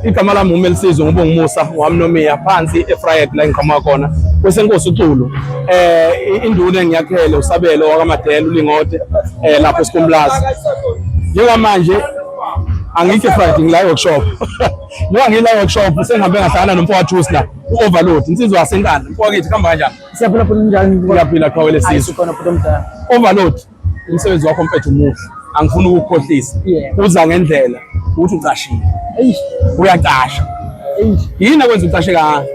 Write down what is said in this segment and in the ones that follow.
Igama lami uMelisizwe ngoba unguMusa wamnomiya phansi eFryhead la engiqhamuka khona kwesenkosi uXulu. Induna engiyakhele uSabelo wakaMadela uLingode lapho esikumlazi. Njengamanje angikho eFryhead ngila workshop. Njengoba ngila workshop sengihambe ngahlangana nomfowethu la u-Overload insizwa yaseNkandla. Mfowethu kuhamba kanjani? Siyaphila futhi njani? Ngiyaphila qhawe lesizwe. Sikhona futhi omdala. Overload umsebenzi wakho mfethu muhle. Angifuni ukukukhohlisa. Uza ngendlela ukuthi ucashile. Eish, Uyacasha. eish. Yini akwenza ucashe kangaka?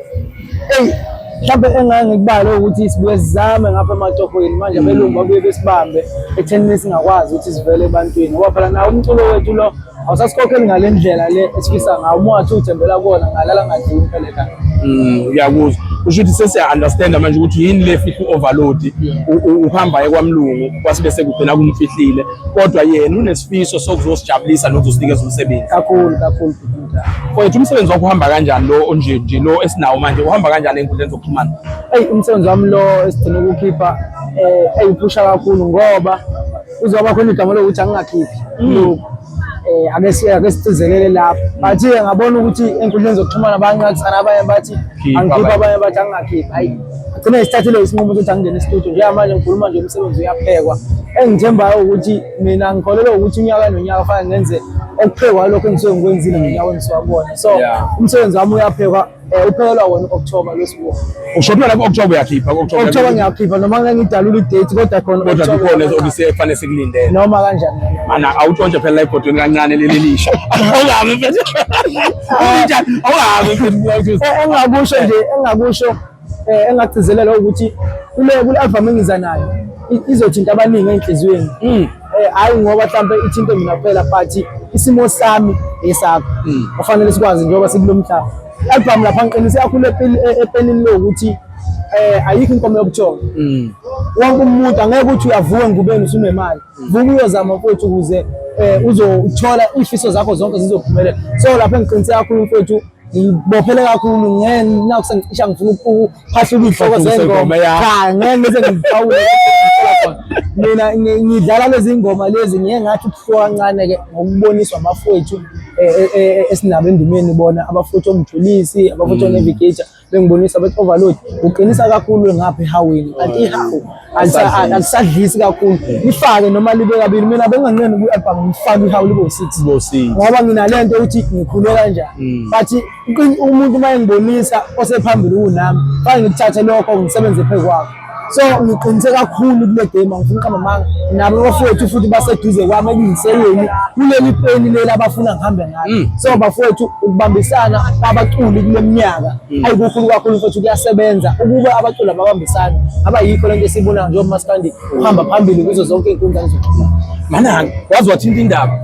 Eyi, mhlawumbe engake ngikubale ukuthi sibuye sizame ngapha ematohweni manje abelungu babuye besibambe ekuthenini singakwazi ukuthi sivele ebantwini ngoba phela nawo umculo wethu lo awusasikhokheli ngale ndlela le esifisa ngawo uma ungathi uthembela kuwona ngalala ngadliwa impela ekhaya. Ngiyakuzwa. Kusho ukuthi sesiya understand manje ukuthi yini le fihla overload uhamba ekwamlungu kwase bese kugcina kumfihlile kodwa yena unesifiso sokuzosijabulisa nokuzosinikeza umsebenzi. Kakhulu kakhulu bhuti omdala. Mfowethu umsebenzi wakho uhamba kanjani lo onje nje lo esinawo manje uhamba kanjani ey'nkundleni zokuxhumana? Eyi, umsebenzi wami lo esigcina ukukhipha eyiphusha kakhulu ngoba kuzoba khona igama lokuthi angingakhiphi lokhu. Ake sicizelele lapho. But-ke ngabona ukuthi ey'nkundleni zokuxhumana bayanqakisana abanye bathi Khipha angikhiphe abanye. abanye bathi angingakhiphi. Hhayi, agcine ngisithathile isinqumo sokuthi angingene e-studio. Njengamanje ngikhuluma nje umsebenzi uyaphekwa. Engithembayo ukuthi mina ngikholelwa ukuthi unyaka nonyaka kufanele ngenze okuphekwa lokho engisuke ngikwenzile ngonyaka engisuka kuwona. So umsebenzi wami uyaphekwa, uphekelwa wona u-October lo sibuka. Usho ukuthi wena ku-October uyakhipha, ku-October October ngiyakhipha noma ngeke ngidalule i-date kodwa khona Kodwa October kukhona ngiyakhipha. okufanele sikulindele. Noma kanjani. Mana awutshontshe phela la ebhodweni kancane leli lisha. Awungabi mfethu. Unjani? Awungabi mfethu. Engingakusho nje, engingakusho engagcizelela ukuthi kule album engiza nayo izothinta abaningi enhliziyweni. Hhayi ngoba mhlampe ithinte mina kuphela but isimo sami esakho. Kufanele sikwazi njengoba sikulo mhlaba. I-album lapha ngiqinise kakhulu epenini lokuthi ayikho inkomo yokuthonga. Wonke umuntu angeke ukuthi uyavuka engubeni usunemali. Vuka uyozama mfowethu ukuze uzothola iy'fiso zakho zonke zizophumelela. So lapha engiqinise kakhulu mfowethu ngibophele kakhulu ngeke nakho sengicisha ngifuna ukuphahluka iy'hloko Uphahluka zengoma. ingoma, ya. Cha, ngeke ngize ngiphawule. Mina ngidlala lezi ngoma lezi ngiye ngathi ukuhluka kancane-ke ngokuboniswa abafowethu esinabo endimeni bona abafowethu omjulisi, abafowethu onavigator bengibonisa bethi overload uqinisa kakhulu ngapha ehawini kanti ihawu alisadlisi kakhulu lifake noma libe kabili. Mina benginganqeni kwi-album ngifake ihawu libe u-6 Libe u-six. ngoba nginalento ukuthi ngikhule kanjani but umuntu uma engibonisa osephambili kunami fanele ngikuthathe lokho ngisebenze phezu kwakho. So ngiqinise kakhulu kule game, angifuni ukuqamba amanga. Nabo abafowethu futhi baseduze kwami ekungiseleni kuleli peni leli abafuna ngihambe ngalo. So bafowethu ukubambisana kwabaculi kule minyaka ayikukhulu kakhulu mfowethu, kuyasebenza ukuba abaculi ababambisane abayikho lento esiyibonayo njengoba uMaskandi uhamba phambili kuzo zonke iy'nkundla zokuxhumana. Mana wazi wathinta indaba.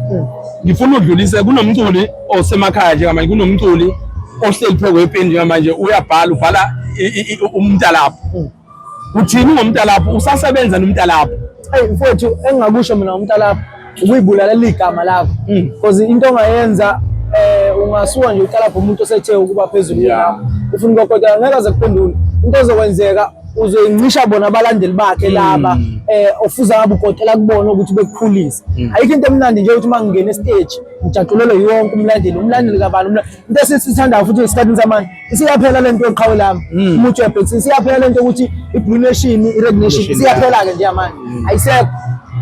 Ngifuna udlulise kunomculi osemakhaya njengamanje, kunomculi ohleli phezu kwepeni njengamanje uyabhala, ubhala umntalapho. Uthini ngomntalapho? Usasebenza nomntalapho? Eyi mfowethu, engingakusho mina ngomntalapho ukuyibulalela igama lakho. Because into ongayenza ungasuka nje utalapho umuntu osethe ukuba phezulu kunawe. Ufuna ukokotela ngeke aze kuphendule. Into ezokwenzeka uzoyincisha bona abalandeli bakhe laba ofuza ngabe ukotela kubona ukuthi bekukhulise. Ayikho into emnandi nje ukuthi uma ngingena estage ngijatshulelwe yonke umlandeli, umlandeli kabani, into esisithandayo futhi esikhathini samanje isiyaphela lento yoqhawe lami. Umuntu uyabhekisa isiyaphela lento ukuthi i-Blue Nation, i-Red Nation isiyaphela ke nje manje. Ayisekho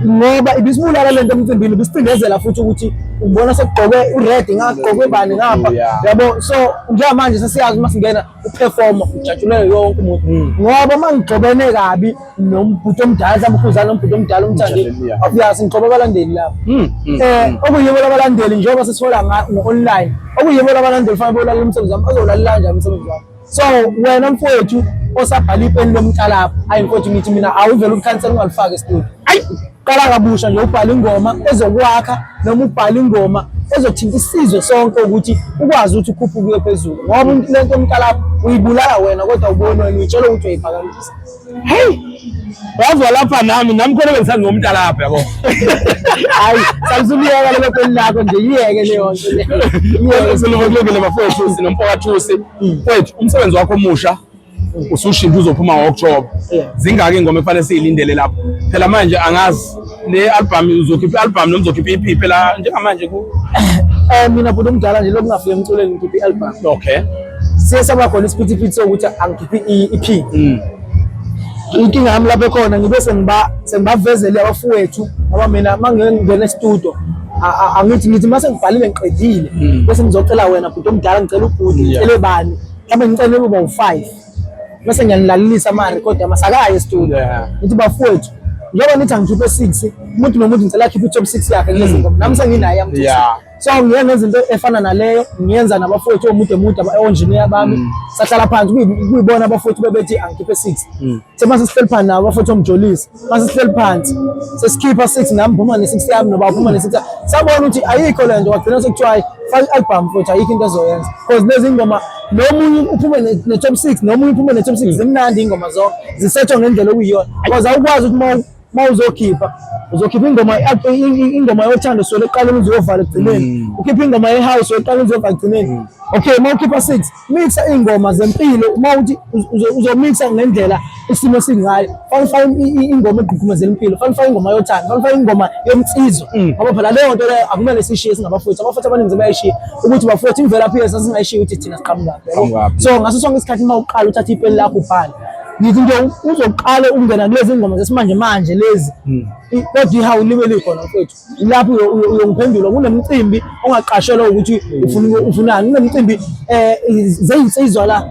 ngoba ibisibulala lento emcimbini, ibisicindezela futhi ukuthi ubona sekugqokwe u-red ngagqokwe bani ngapha. Yabo, so njengamanje sesiyazi uma singena uperform ujatshulelwe yonke umuntu. Ngoba uma ngigxobene kabi nombhuti omdala mhlawumbe ukhuzana nombhuti omdala umthandile, obvious ngigxoba abalandeli lapho. Okuyibo labalandeli njengoba sesithola ngo-online, okuyibo labalandeli fanele bolalela umsebenzi wami, bazowulalela kanjani umsebenzi wami? So wena mfowethu osabhala ipeni lomntalapho, ayi mfowethu ngithi mina awuvele ukukhansela ungalifaki e-studio. Ayi qala kabusha nje ubhale ingoma ezokwakha noma ubhale ingoma ezothinta isizwe sonke ukuthi ukwazi ukuthi ukhuphuke uye phezulu, ngoba lento yomntalapho uyibulala wena kodwa uboni wena uyitshela ukuthi uyayiphakamisa. Hey, wazwa lapha nami khona bengisazi ngomntalapho yabo. Hayi, samsuliyeka lelo peni lakho nje, iyeke leyo nto le. Iyeke. Silungile bafowethu, sinomfowethu. Mfowethu, umsebenzi wakho omusha usushintsha uzophuma ngo-October. Zingaki ingoma ekufanele siyilindele lapho? Phela manje angazi le album uzokhipha i-album noma uzokhipha i-EP phela njengamanje ku Mina bhuti omdala nje lokhu ngafika emculweni ngikhiphe i-album. Okay. Siye saba khona isiphithiphithi sokuthi angikhiphe i-EP. Inkinga yami lapho ekhona ngibe sengibavezele abafowethu ngoba mina uma ngingena e-studio angithi ngithi uma sengibhalile ngiqedile bese ngizocela wena bhuti omdala, ngicela ubhuti, ngicele bani, mhlawumbe ngicele ube u-5 bese ngiyanilalelisa ama-record amasakayo e-studio. Ngithi bafowethu, njengoba nithi angikhiphe 6, umuntu nomuntu ngicela akhiphe i-top 6 yakhe kulezi ngoma, nami senginayo yami top 6. So ngiye ngenza into efana naleyo, ngiyenza nabafowethu omude mude o-engineer bami, sahlala phansi kuyibona abafowethu bebethi angikhiphe 6. Mase sihleli phansi nabo abafowethu omjolisi, mase sihleli phansi sesikhipha 6, nami ngiphuma ne-6 yami noba uphuma ne-6, sabona ukuthi ayikho le nto. Kwagcina sekuthiwa hayi, faka i-album futhi ayikho into ezoyenza, because lezi ngoma nomunye uphume ne-top 6, nomunye uphume ne-top 6, zimnandi iy'ngoma zonke, zisethwa ngendlela okuyiyona, because awukwazi ukuthi uma uzokhipha uzokhipha ingoma yothando suke ekuqaleni uze uyovala ekugcineni, ukhipha ingoma ye-house uyoqala uzovala ekugcineni. Okay, uma ukhipha 6, mixa iy'ngoma zempilo, uma uthi uzomixa ngendlela isimo esingayo, fanele ufake ingoma egqugqumezela impilo, fanele ufake ingoma yothando, fanele ufake ingoma yomsizo, ngoba phela leyo nto leyo akumele siyishiye singabafowethu. Abafowethu abaningi bayishiya ukuthi bafowethu imvelaphi yethu sasingayishiya ukuthi thina siqhamukaphi, yabo. Siqhamukaphi. So ngaso sonke isikhathi uma uqala uthatha ipeni lakho ubhale, ngithi nje uzoqala ukungena kulezi ngoma zesimanje manje lezi, kodwa ihawu libe likhona mfowethu. Lapho uyongiphendula kunemicimbi ongaqashelwa ukuthi ufuna ufunani, kunemicimbi zeyinsizwa la,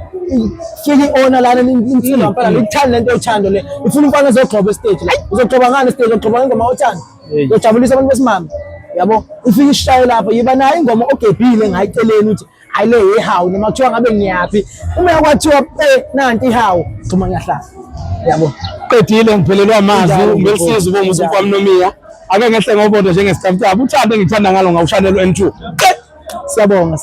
fika i-owner lana insizwa mpela likuthanda lento yothando le, ifuna umfana ezogxoba e-stage la, uzogxoba ngani e-stage? Uzogxoba ngengoma yothando, uzojabulisa abantu besimame, yabo. Ifika ishaye lapho, yiba nayo ingoma ogebhile ngayo eceleni uthi hayi le yehawu, noma kuthiwa ngabe ngiyaphi, uma kwathiwa nanti ihawu, gxuma ngiyahlala, yabo. Qedile, ngiphelelwe amazwi. Kunjalo, Umelisizwe uBomusa kunjalo. uMfamnomiya. Ake ngehle ngobondo njengesitafutafu. Uthando engithanda ngalo ngawushanelo N2. Siyabonga, siyabonga.